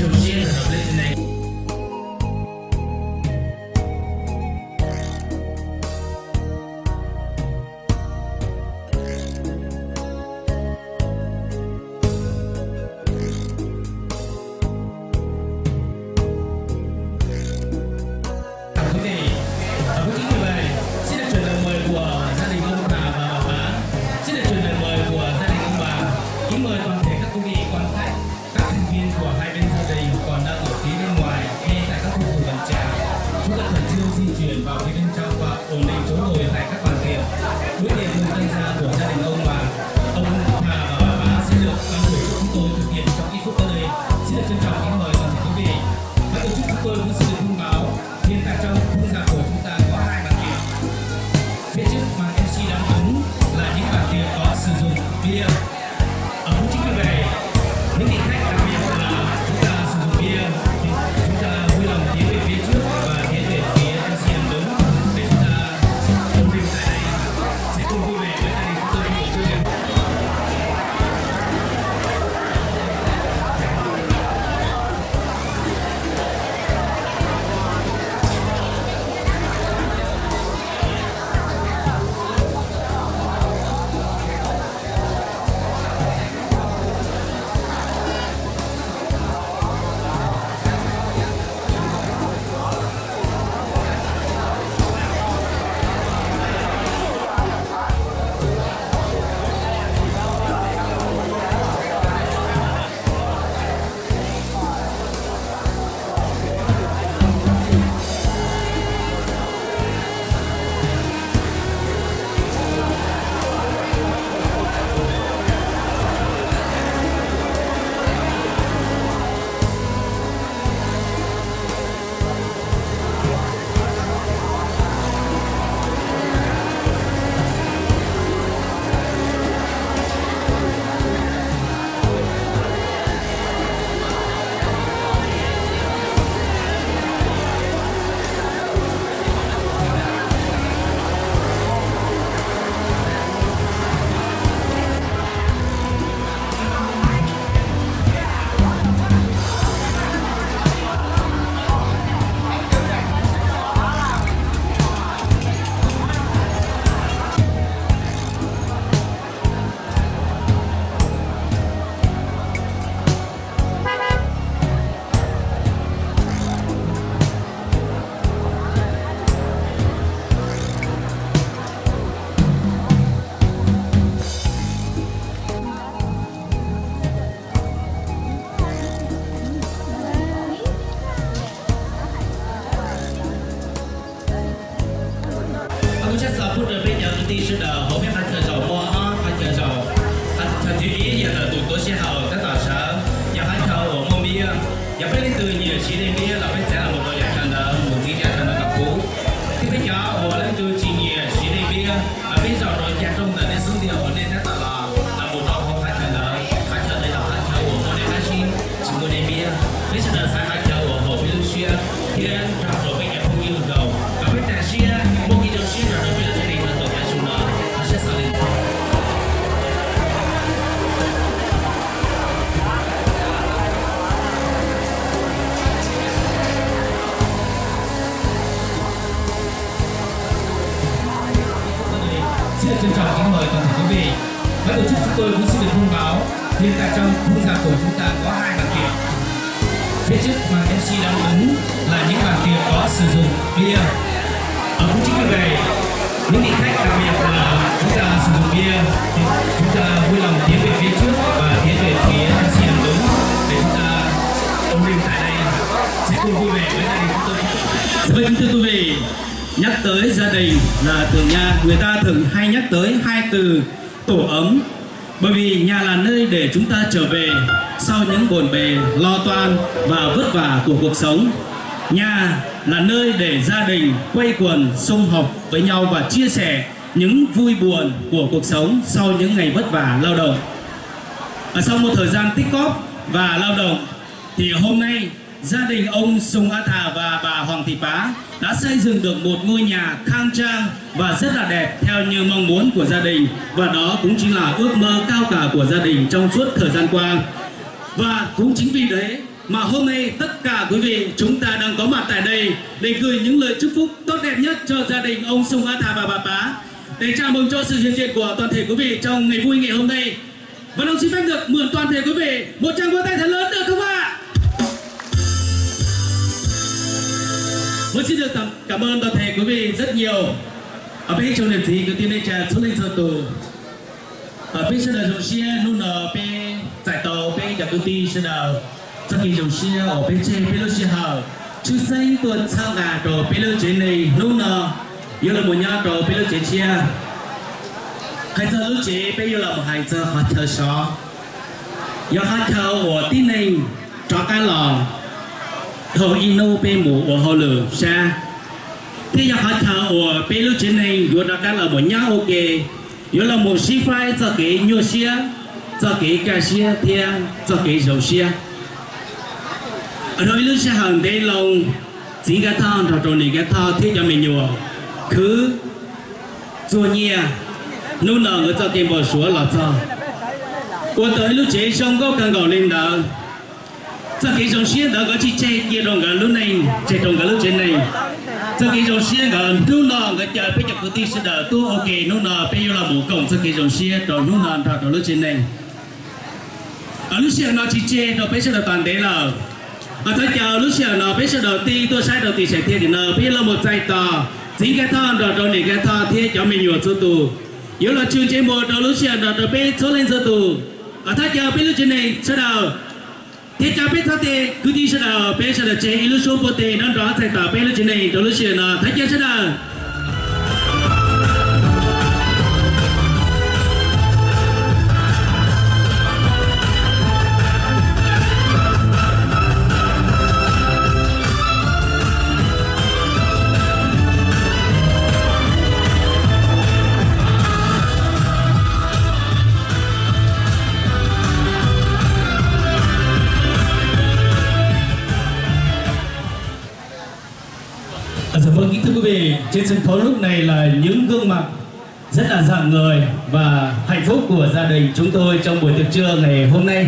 Thưa quý vị, à, quý vị mời, xin được chuyển lời mời của gia đình ông bà và bà Bá. Xin được chuyển lời mời của gia đình ông bà. Kính mời toàn thể các quý vị quan khách, các thành viên của hai bên gia đình còn đang ở phía bên ngoài hay tại các khu vực bàn trà. Chúng ta khẩn trương di chuyển vào phía bên trong và ổn định chỗ ngồi tại các bàn tiệc. Bữa tiệc mừng tân gia của gia đình ông bà, ông bà và bà Bá sẽ được ban tổ chức chúng tôi thực hiện trong ít phút tới đây. Xin được trân trọng kính mời toàn thể quý vị. Ban tổ chức chúng tôi cũng xin được thông báo, hiện tại trong khung giờ của chúng ta có hai bàn tiệc. Phía trước mà em xê đang đứng là những bàn tiệc có sử dụng bia. Ở phút chốc như vậy, những vị khách đặc biệt là chúng ta sử dụng bia thì chúng ta vui lòng tiến về phía trước và tiến về phía em xê đang đứng để chúng ta ổn định tại đây. Sẽ cùng vui vẻ với gia đình chúng tôi vui chơi. Kuv tshaj xov pub rau peb cov kwv tij sawv daws hauv peb qhov chaw zaum muaj ob qhov chaw zaum. Qhov chaw thib ib yog ntawm tus tuav sij hawm tab tom sawv, yog qhov chaw uas muaj npiab. Yog peb leej twg nyiam siv dej npiab los peb txav los mus rau yav chaw ntawd mus ntxiv yav chaw ntawd kom puv. Thiab peb cov uas leej twg tsis nyiam siv dej npiab, peb zaum rau cag rooj ntawm nej xub ntiag uas nej tab tom los, los mus rau hauv qhov chaw ntawd, qhov chaw ntawd yog qhov chaw uas muaj dej qab zib, tsis muaj dej npiab. Peb sawv daws xaiv qhov chaw uas haum peb lub siab thiab nrog rau peb cov phooj ywg nkaus, kom peb tas siab muaj kev zoo siab nrog rau peb lub neej rau tom qab su no. Thov sab xav li Xin được trân trọng kính mời toàn thể quý vị. Ban tổ chức chúng tôi cũng xin được thông báo, hiện tại trong khung giờ của chúng ta có hai bàn tiệc. Phía trước mà em xê đang đứng là những bàn tiệc có sử dụng bia. Ở phút chốc như vậy, những vị khách đặc biệt là chúng ta sử dụng bia thì chúng ta vui lòng tiến về phía trước và tiến về phía em xê đang đứng để chúng ta ôn rượu tại đây. Sẽ cùng vui vẻ với gia đình chúng tôi. Dạ vâng, kính thưa quý vị, nhắc tới gia đình là thường nha, người ta thường hay nhắc tới hai từ tổ ấm. Bởi vì nhà là nơi để chúng ta trở về sau những bộn bề lo toan và vất vả của cuộc sống. Nhà là nơi để gia đình quây quần sum họp với nhau và chia sẻ những vui buồn của cuộc sống sau những ngày vất vả lao động. Và sau một thời gian tích cóp và lao động, thì hôm nay gia đình ông Sùng A Thà và bà Hoàng Thị Pá đã xây dựng được một ngôi nhà khang trang và rất là đẹp theo như mong muốn của gia đình. Và đó cũng chính là ước mơ cao cả của gia đình trong suốt thời gian qua. Và cũng chính vì đấy, Mà hôm nay tất cả quý vị chúng ta đang có mặt tại đây để gửi những lời chúc phúc tốt đẹp nhất cho gia đình ông Sùng A Thà và bà Pá, để chào mừng cho sự hiện diện của toàn thể quý vị trong ngày vui ngày hôm nay. Và ông xin phép được mượn toàn thể quý vị một tràng vỗ tay thật lớn được không ạ? Vâng, xin được cảm, cảm ơn toàn thể quý vị rất nhiều. Ở bên trong niềm tin của tin cha Chúa Linh Sơn Tù. Peb sawv daws zoo siab hnub no peb txais tau peb cov kwv tij sawv daws txoj kev zoo siab uas peb tseg peb lub sij hawm tshwj xeeb tuaj txhawb nqa rau peb lub tsev neeg hnub no yuav los mus nyob rau peb lub tsev tshiab. Hais txog lub tsev peb yuav los mus hais txog qhov chaw sov, yog qhov chaw uas tib neeg rov qab los dhau ib hnub peb mus ua hauj lwm sab, thiab yog qhov chaw uas peb lub tsev neeg yuav rov qab los mus nyob ua ke, yuav los mus sib faib txoj kev nyuaj siab, txoj kev kaj siab thiab txoj kev zoo siab. Dhau ib lub sij hawm ntev loo, txiv Nkaj Thoj nrog rau niam Nkaj Thoj thiab cov me nyuam khwv txuag nyiaj, hnub no nkawd txoj kev npau suav los txog, ua tau ib lub tsev zoo nkauj kawg nkaus li ntawd. Txoj kev zoo siab ntawd nkawd tsis tseg cia rau nkawd lub neej, tseg rau nkawd lub tsev neeg. Txoj kev zoo siab nkawd hnub no nkawd caw peb cov kwv tij sawv daws tuaj ua ke hnub no peb yuav los mus koom txoj kev zoo siab rau hnub no nrog rau lub tsev neeg. Lub sij hawm no tsis tseg rau peb sawv daws tas ntev lawm. Thov caw lub sij hawm no peb sawv daws tig tuaj saib rau tim saim thiaj tim no peb yuav los mus txais tos txiv Nkaj Thoj nrog rau niam Nkaj Thoj thiab cov me nyuam txhua tus yuav los tswj ntsej muag rau lub sij hawm no rau peb txhua leej txhua tus. Thov caw peb lub tsev neeg sawv daws thiab caw peb txhua tus kwv tij sawv daws, peb sawv daws tseg ib lub suab npuaj teg nrov nrov txais tos peb lub tsev neeg rau lub sij hawm no. Thov caw sawv daws. Dạ vâng, kính thưa quý vị, trên sân khấu lúc này là những gương mặt rất là rạng ngời và hạnh phúc của gia đình chúng tôi trong buổi tiệc trưa ngày hôm nay.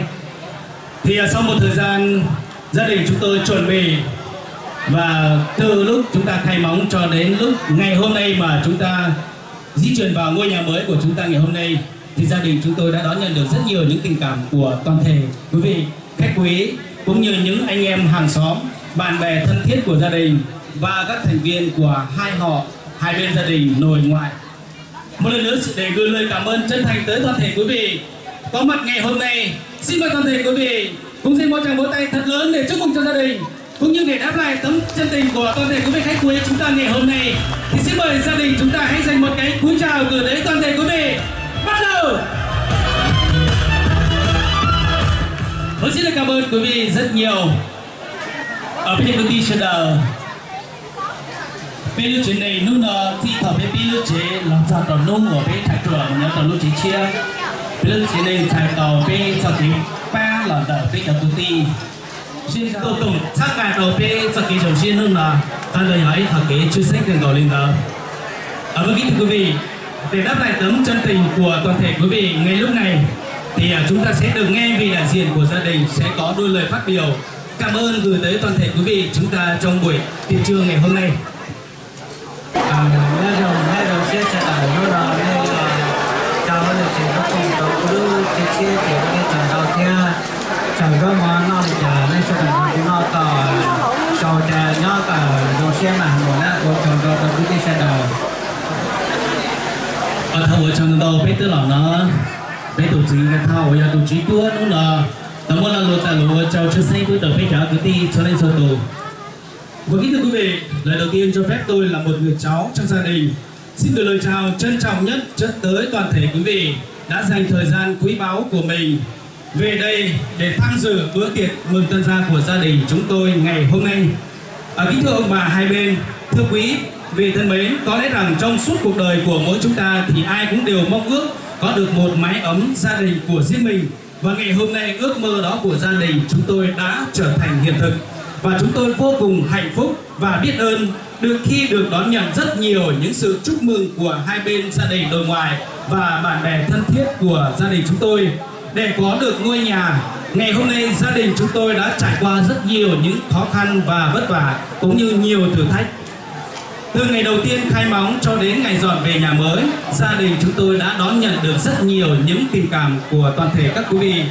Thì à, sau một thời gian gia đình chúng tôi chuẩn bị và từ lúc chúng ta khai móng cho đến lúc ngày hôm nay mà chúng ta di chuyển vào ngôi nhà mới của chúng ta ngày hôm nay, thì gia đình chúng tôi đã đón nhận được rất nhiều những tình cảm của toàn thể quý vị, khách quý, cũng như những anh em hàng xóm, bạn bè thân thiết của gia đình và các thành viên của hai họ, hai bên gia đình nội ngoại. Một lần nữa, để gửi lời cảm ơn chân thành tới toàn thể quý vị có mặt ngày hôm nay. Xin mời toàn thể quý vị cùng dành một tràng vỗ tay thật lớn để chúc mừng cho gia đình, cũng như để đáp lại tấm chân tình của toàn thể quý vị khách quý chúng ta ngày hôm nay. Thì xin mời gia đình chúng ta hãy dành một cái cúi chào gửi tới toàn thể quý vị. Bắt đầu. Vâng, xin được cảm ơn quý vị rất nhiều. Ở bên công ty Sơn Đờ, peb lub tsev neeg hnub no txij thaum peb pib lub tsev los txog rau hnub uas peb tshais ruam nyob rau lub tsev tshiab, peb lub tsev neeg txhais tau peb txoj kev pab los ntawm peb cov kwv tij tuaj koom txhawb nqa rau peb txoj kev zoo siab hnub no. Qhov ntawd yog ib qho kev tshwj xeeb kawg nkaus li ntawd. Vâng, kính thưa quý vị, để đáp lại tấm chân tình của toàn thể quý vị ngay lúc này, thì à, chúng ta sẽ được nghe vị đại diện của gia đình sẽ có đôi lời phát biểu cảm ơn gửi tới toàn thể quý vị chúng ta trong buổi tiệc trưa ngày hôm nay. Nyob zoo, nyob zoo siab sawv daws, hnub no nej tau lub tsev koob rau kuv lub tsev tshiab ces nej txawm tau thiab txawm zaub mov noj li cas nej sawv daws kuv noj tau, tau cas nyob tawm zoo siab mas mus na, ua tsaug rau rau kwv tij sawv daws. Thaum ua tsaug ntau peb twb los no, peb tus txiv Nkaj Thoj uas yog tus tswv cuab hnub no tau muab lo lus tawm lus ua tsaug tshwj xeeb pub rau peb cov kwv tij txhua leej txhua tus. Và kính thưa quý vị, lời đầu tiên cho phép tôi là một người cháu trong gia đình xin gửi lời chào trân trọng nhất tới toàn thể quý vị đã dành thời gian quý báu của mình về đây để tham dự bữa tiệc mừng tân gia của gia đình chúng tôi ngày hôm nay. À, kính thưa ông bà hai bên, thưa quý vị thân mến, có lẽ rằng trong suốt cuộc đời của mỗi chúng ta thì ai cũng đều mong ước có được một mái ấm gia đình của riêng mình. Và ngày hôm nay ước mơ đó của gia đình chúng tôi đã trở thành hiện thực. Và chúng tôi vô cùng hạnh phúc và biết ơn được khi được đón nhận rất nhiều những sự chúc mừng của hai bên gia đình nội ngoại và bạn bè thân thiết của gia đình chúng tôi để có được ngôi nhà Ngày hôm nay, gia đình chúng tôi đã trải qua rất nhiều những khó khăn và vất vả, cũng như nhiều thử thách. Từ ngày đầu tiên khai móng cho đến ngày dọn về nhà mới, gia đình chúng tôi đã đón nhận được rất nhiều những tình cảm của toàn thể các quý vị,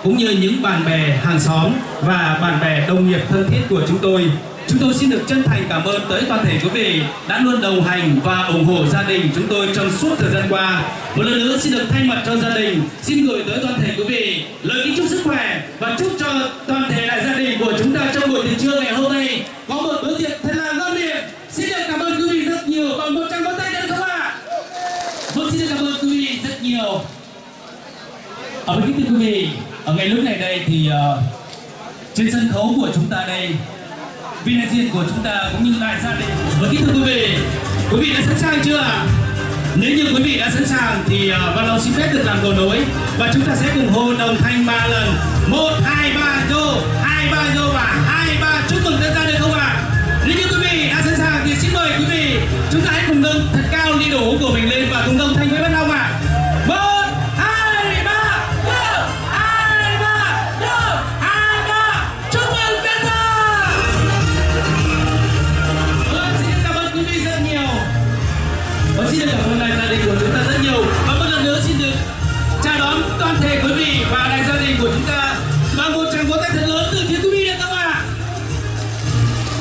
cũng như những bạn bè, hàng xóm và bạn bè đồng nghiệp thân thiết của chúng tôi. Chúng tôi xin được chân thành cảm ơn tới toàn thể quý vị đã luôn đồng hành và ủng hộ gia đình chúng tôi trong suốt thời gian qua. Một lần nữa xin được thay mặt cho gia đình, xin gửi tới toàn thể quý vị lời kính chúc sức khỏe và chúc cho toàn thể đại gia đình của chúng ta trong buổi tiệc trưa ngày hôm nay có một bữa tiệc thật là ngon miệng. Xin được cảm ơn quý vị rất nhiều bằng một tràng vỗ tay được không ạ? Vâng, xin được cảm ơn quý vị rất nhiều. Ờ, và kính thưa quý vị, ở ngay lúc này đây thì ờ, trên sân khấu của chúng ta đây, vị đại diện của chúng ta cũng như đại gia đình. Và kính thưa quý vị, quý vị đã sẵn sàng chưa ạ? Nếu như quý vị đã sẵn sàng thì ờ, Văn Long xin phép được làm cầu nối và chúng ta sẽ cùng hô đồng thanh ba lần. Một, hai, ba, go, hai, ba, go và hai, ba, chúc mừng tân gia được không ạ? Nếu như quý vị đã sẵn sàng thì xin mời quý vị chúng ta hãy cùng nâng thật cao ly đồ uống của mình lên và cùng đồng thanh với Văn Long ạ. Một, hai, ba, go! Hai, ba, go! Hai, ba, chúc mừng tân gia! Vâng, xin cảm ơn quý vị rất nhiều. Vâng, xin được cảm ơn đại gia đình của chúng ta rất nhiều. Và một lần nữa xin được chào đón toàn thể quý vị và đại gia đình của chúng ta bằng một tràng vỗ tay thật lớn từ phía quý vị được không ạ?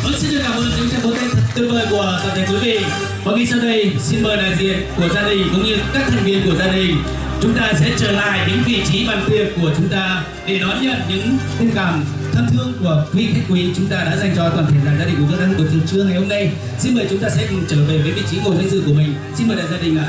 Vâng, xin được cảm ơn những tràng vỗ tay thật tuyệt vời của toàn thể quý vị. Và ngay sau đây, xin mời đại diện của gia đình cũng như các thành viên của gia đình, chúng ta sẽ trở lại những vị trí bàn tiệc của chúng ta để đón nhận những tình cảm thân thương của quý khách quý chúng ta đã dành cho toàn thể đại gia đình của chúng ta trong buổi tiệc trưa ngày hôm nay. Xin mời chúng ta sẽ cùng trở về với vị trí ngồi danh dự của mình. Xin mời đại gia đình ạ.